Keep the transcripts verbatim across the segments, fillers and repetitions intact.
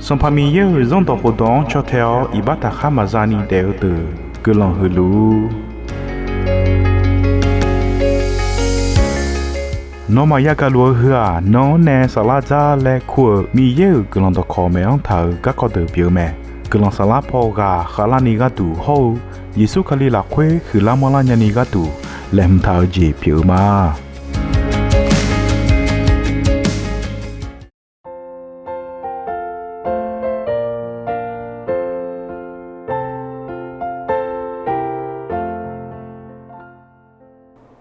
Sanqpaq Miqyaer-euq Zanrdawq khofdawq-anr caw tae-awr iqbax taqkhar maqza ni daef-eu deuq guiqlanq huiq luf-ur. Nawmaf yagaq luf-eu heu-aq, nan-anr nae saflar dzar laer kur-euq Miqyaer-euq guiqlanq dawqkawq maeq-anr taq-euq garkawv deuq pyeuf-eu mae. Guiqlanq saflar paw ghaq khavlarni gharduq hawr-eu Yeqsur Kali lafkhoer huiqlar manrlar nyani gharduq laeqhmq taq-eu jeq pyeuf-eu ma.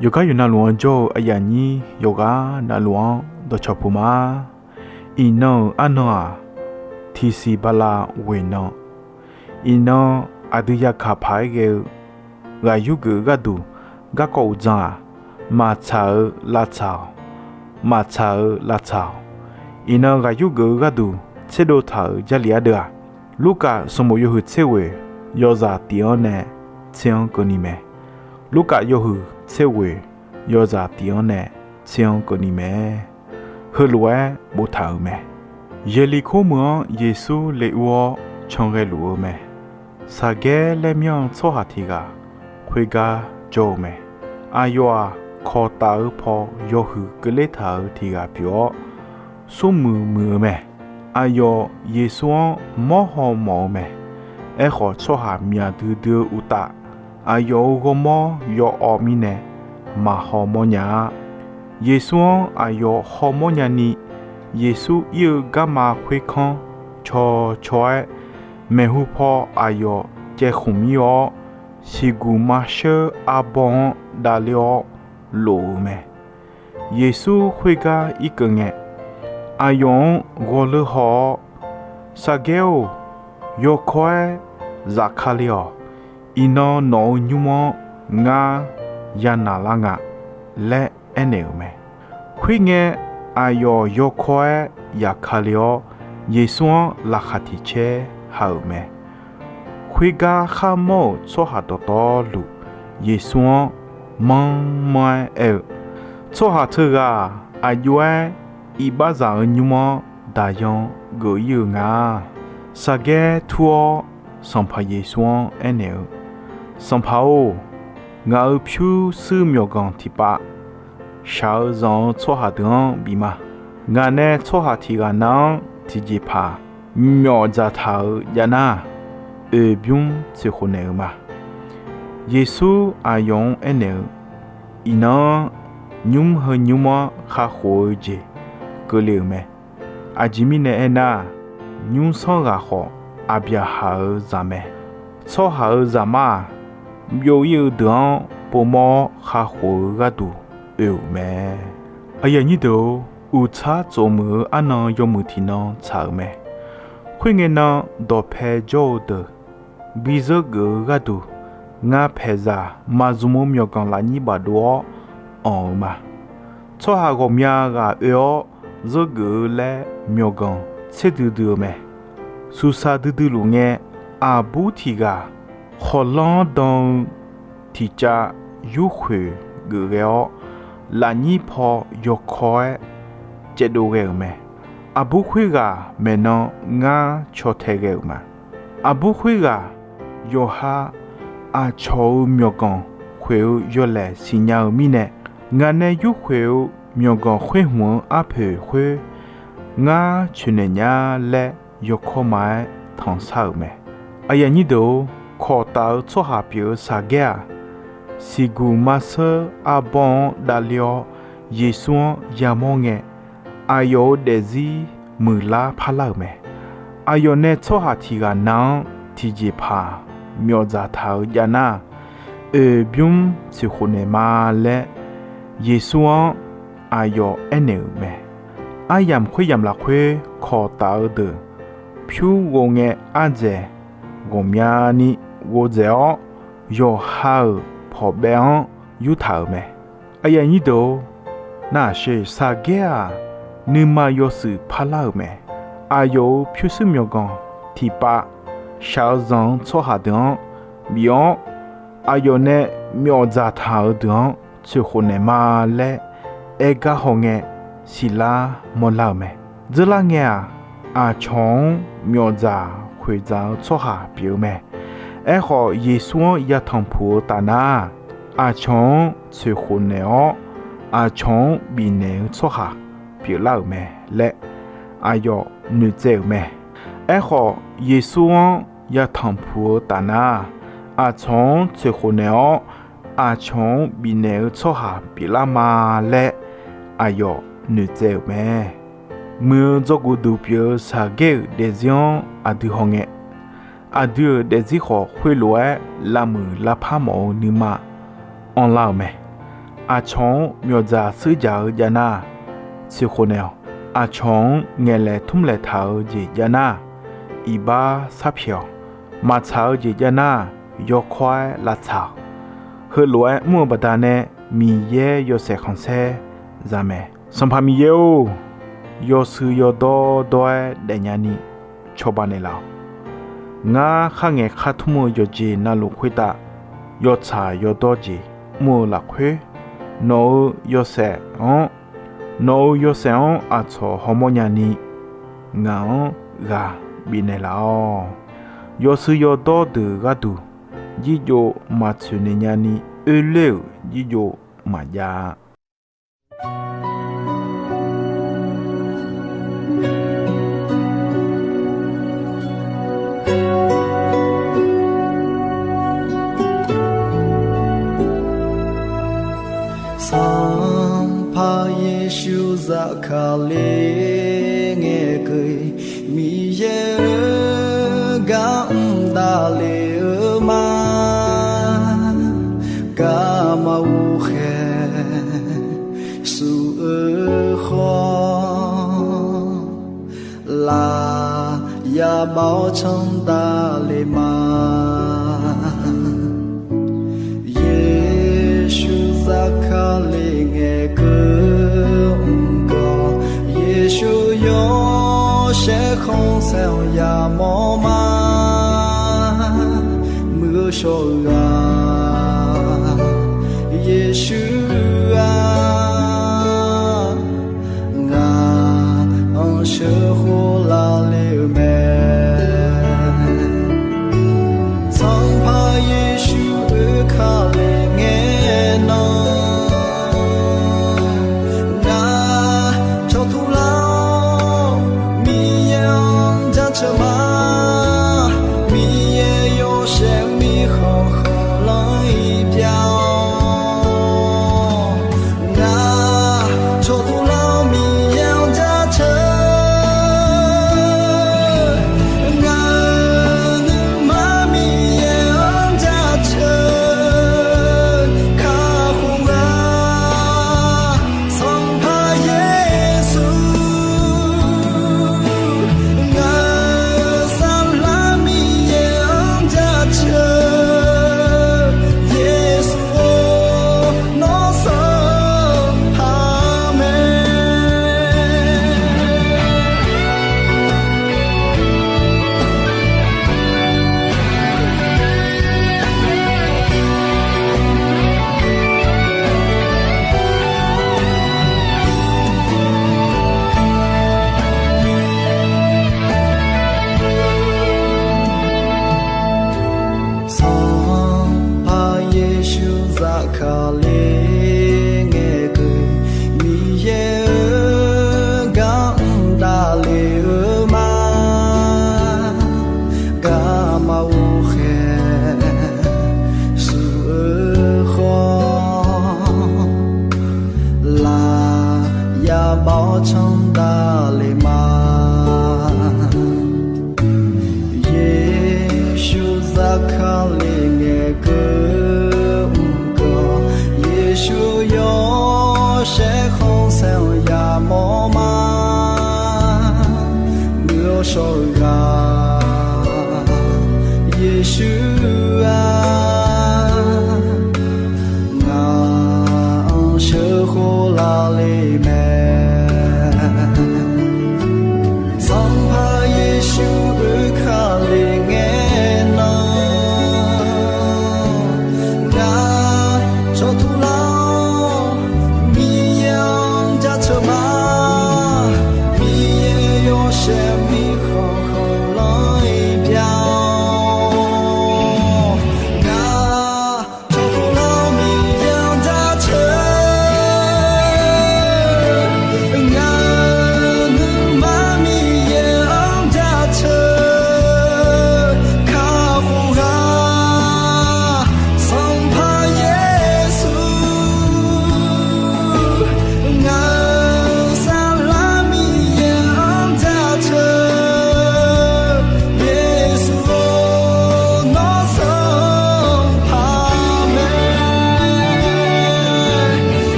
Yawqgar yawqnavluf-anr jawr-eu aqyuif aqnyir yawqghaq navluf-anr dawqcawq puq ma. Iqnan-euq arnan-aq, tiqsiq bala ghoeq nan, iqnan aqdui yakaq paq-aer ghae-eu ghaq yurgeuf-eu gharduq garkawv uqdzan-aq, maqtsaq-eu lavtsaq-awq. Maqtsaq-eu lavtsaq-awq. Iqnan ghaq yurgeuf-eu gharduq tserdov taq-euq Jarlif ardeuv-aq, Lurkaf sanqbof yawhuiq tser ghoeq yawzaq tif-anr nae tser-anr keuvni mae. Lurkaf yawhuiq tser ghoeq yawzaq tif-anr nae tser-anr keuvni mae. Heulof-aer boftaq-euq mae. Yeqliqkor meuq-anr Yeqsur le ur-awr can ghae luf-eu mae. Saqgaer laer myanr-eu tsawrhaq tiq ghaq khoergar jawr-eu mae. Aqyawf-aq, kawqtaf-eu paw yawhuiq keuvler taq-euq tiq ghaq pyeuf-awr, smrmuiq muiq-eu mae. Aqyawf Yeqsur-anr mawrhaw mawf-eu mae. Aerkhawf, tsawrhaq myaq duidui-eu uqtaf, aqyawf-euq ghawrmawr yawawv mirnae maqhaw mawrnya-a. Yeqsur-anr aqyawf hawmawr nyani, Yeqsur ir-eu garma khoerkanr caw caw-aer, maeqhu paw aqyawf caevkhmq ir-awr, siqguq maqsheur arbawr-anr davler-awr lof-euq mae. Yeqsur khoergar irkeuv ngae, aqyawf-anr ghawrleur haw-awr, Saqgaer-or, yawkawr-aer zafkale-awq. Iqnan nawq-euq nymr-anr ngar yanaq lar nga laer aernaeq-euq mae. Khoerngae, aqyawf yawkawr-aer zafkale-awr, Yeqsur-anr laqkhaq tiq caer ha-euq mae. Khoergar kharmawr-euq tsawrhaq dawqtawvluf, Yeqsur-anr manr manr-aer aer-eu, Tsawrhaq teughaq-aq, aqjox-aer iqbaxzaq-euq nymr-anr daqyan geuf ir-eu nga. Saqgaer tur-awr, Sanqpaq Yeqsur-anr aernaeq-eu, Sanqpaq-or, ngaq-euq pyurshuir myawqganq tiqpav shaq-eu zanq-eu tsawrhaq deuq-anr bif ma. Ngaq nae tsawrhaq tiq ghaq nav-anr tiqjeqpaq myawf dzaqtaq-euq jav nar, oeq bymr tsoeqkhof naeq-euq ma. Yeqsur aqyawf-anr aernaeq-eu, Iqnan-anr nymr heu nymr-anr kakhof-eu jeq keuvle-euq mae. Aqjeq mirnae aernar, nymrsanr ghaq khawf, Aqbyaqhaq-euq zaq mae. Tsawrhaq-euq Zaqmar-aq, byov ir-eu deuq-anr povmawr-awr kakhof-eu gharduq oe-euq mae. Aqyuif aqnyir deuq-or, uqtsar tsofmuiq-eu arnan yawmuiq tiqnan tsaq-euq mae. Khoerngae nan dawqpae jawr-eu deuq bi zeur geuf-eu gharduq, ngar paeqzaq maq zmq-eu myawqganq lafnyir bafdov-awr anq-eu ma. Tsawrhaq ghawqmya ghaq oe-awr zeur geuf-eu laer myawqganq tser duidui-eu mae. Suqsaq duidui luf ngae, aqbur tiq ghaq khawqlanr-anr dan-eu tiqcav yurkhoeq geuf ghae-awr, lafnyir paw yawkawr-aer caevdov ghae-euq mae. Aqbur khoerghaq maeqnan ngar caw tae ghae-euq ma. Aqbur khoerghaq yawqha aqcawq-euq myawqganq khoeq-eu yawlaeq siqnya-eu mirnae, ngaq nae yurkhoeq-eu myawqganq khoer hmq-eu arpoeq khoer ngar coeqnaeq nya laer yawkawr ma-aer tanqshar-euq mae. Aqyuif aqnyir deuq-or, kawq taf-eu tsawrhaq pyeuf-eu Saqgaer-aq, siqguq maqsheur arbawr-anr davler-awr, Yeqsur-anr yamawr ngae, aqyawf-euq daefzir muiqlar parlar-euq mae. Aqyawf nae tsawrhaq tiq ghaq nav-anr tiqjeqpaq myawf dzaqtaq-eu jav nar, oeq bymr tsoeqkhof naeq ma laer, Yeqsur-anr aqyawf aernaeq-euq mae. Aryamq khoeryamq lafkhoer kawq taf-eu deuq, pyur ghov ngae ardzaeq ghawqmyani ghovdzaeq-awr, yawqha-euq pawqbaev-anr yurtaq-euq mae. Aqyuif aqnyir deuq-or, narhaq sher Saqgaer-aq, nuima yawshuif parlar-euq mae. Aqyawf-euq pyurshuir myawqganq tiqpav shaq-eu zanq-eu tsawrhaq deuq-anr bif-awr, aqyawf nae myawf dzaqtaq-euq deuq-anr tsoeqkhof naeq ma laer aer gar hawngae siqlar mawrlar-euq mae. Dzeurlar ngae-aq, aqcawq-anr myawfdzaq khoeqdzaq-eu tsawrhaq pyeuf-eu mae. Aerkhawf, Yeqsur-anr yatanq puq-eu tafnar, aqcawq-anr tsoeqkhof naeq-awr, aqcawq-anr bifnaeq-eu tsawrhaq pyeuflar-euq mae laer aqyawf noeqtsaev-euq mae. Aerkhawf, Yeqsur-anr yatanq puq-eu tafnar, aqcawq-anr tsoeqkhof naeq-awr, aqcawq-anr bifnaeq-eu tsawrhaq pyeuflar ma laer aqyawf noeqtsaev-euq mae. Muiq-eu dzawgeuf duq pyeuf-eu Saqgaer-euq daefzir-anr aqdui hawngae, aqdui-euq daefzir khawf khoerlof-aer lavmuiq lavpar mawf-eu nuima anrlar-euq mae. Aqcawq-anr myawfdzaq seurdzaq-eu jav nar, tsoeqkhof naeq-awq. Aqcawq-anr ngaeqlaeq tmrlaeq taq-eu jeq jav nar, iqbax sharpyaeq-awq. Maqtsaq-eu jeq jav nar, yawkawr-aer lavtsaq-awq. Heulof-aer mr-eu baqdanae Miqyaer yawshaef khanqsaer za mae. Sanqpaq Miqyaer-or, yawshuif yawdawr dawr-aer daefnya ni cawba naeqlaf-awq. Ngar kharngaeq khartmr-eu yawqjeq navluf khoertav yawtsaq yawdawr jeq mr-eu lafkhoer, nawq-euq yawshaef-anr, nawq-euq yawshaef-anr aqcawq hawmawr nyani ngaq-anr ghaq bifnaeq laf-awq. Yawshuif yawdawr deuq gharduq jirjov maqtsoeq naeq nyani oerler-euq jirjov maqjav-a. Sanqpaq Yeqsur zafkale ngaeqkeuv Miqyaer-euq gar mr davle-eu ma, garma ghoqkhaeq shuf-eu khawf, laf yabaw canr davle ma. Yeqsur zafkale ngaeqkeuv mrgawq, Yeqsur yawshaef khanqsaer-anr yamawr ma. Muiq-eu shawr-eu ghaq Yeqsur-aq, ngaq-anr sheuq khof lavle-eu mae. Sanqpaq Yeqsur oekale ngae nan, ngaq cawqtuq lar-awr Miqyaer-anr jaceuq ma. Miqyaer yawshaef mirkhanq khanqlanr-ir pyav-awr, ngaq cawqtuq lar-awr Miqyaer-anr jaceuq, ngaq-euq nuima Miqyaer-anr jaceuq kakhof ghaq, Sanqpaq Yeqsur, ngaq-euq saflar Miqyaer-anr jaceuq, Yeqsur-or, nawr sanqpaq mae. Sanqpaq Yeqsur zafkale ngaeqkeuv Miqyaer-euq gar mr davle-eu ma, garma ghoqkhaeq shuf-eu khawf, laf yabaw canr davle ma. Yeqsur zafkale ngaeqkeuv mrgawq, Yeqsur yawshaef khanqsaer-anr yamawr ma. Muiq-eu shawr-eu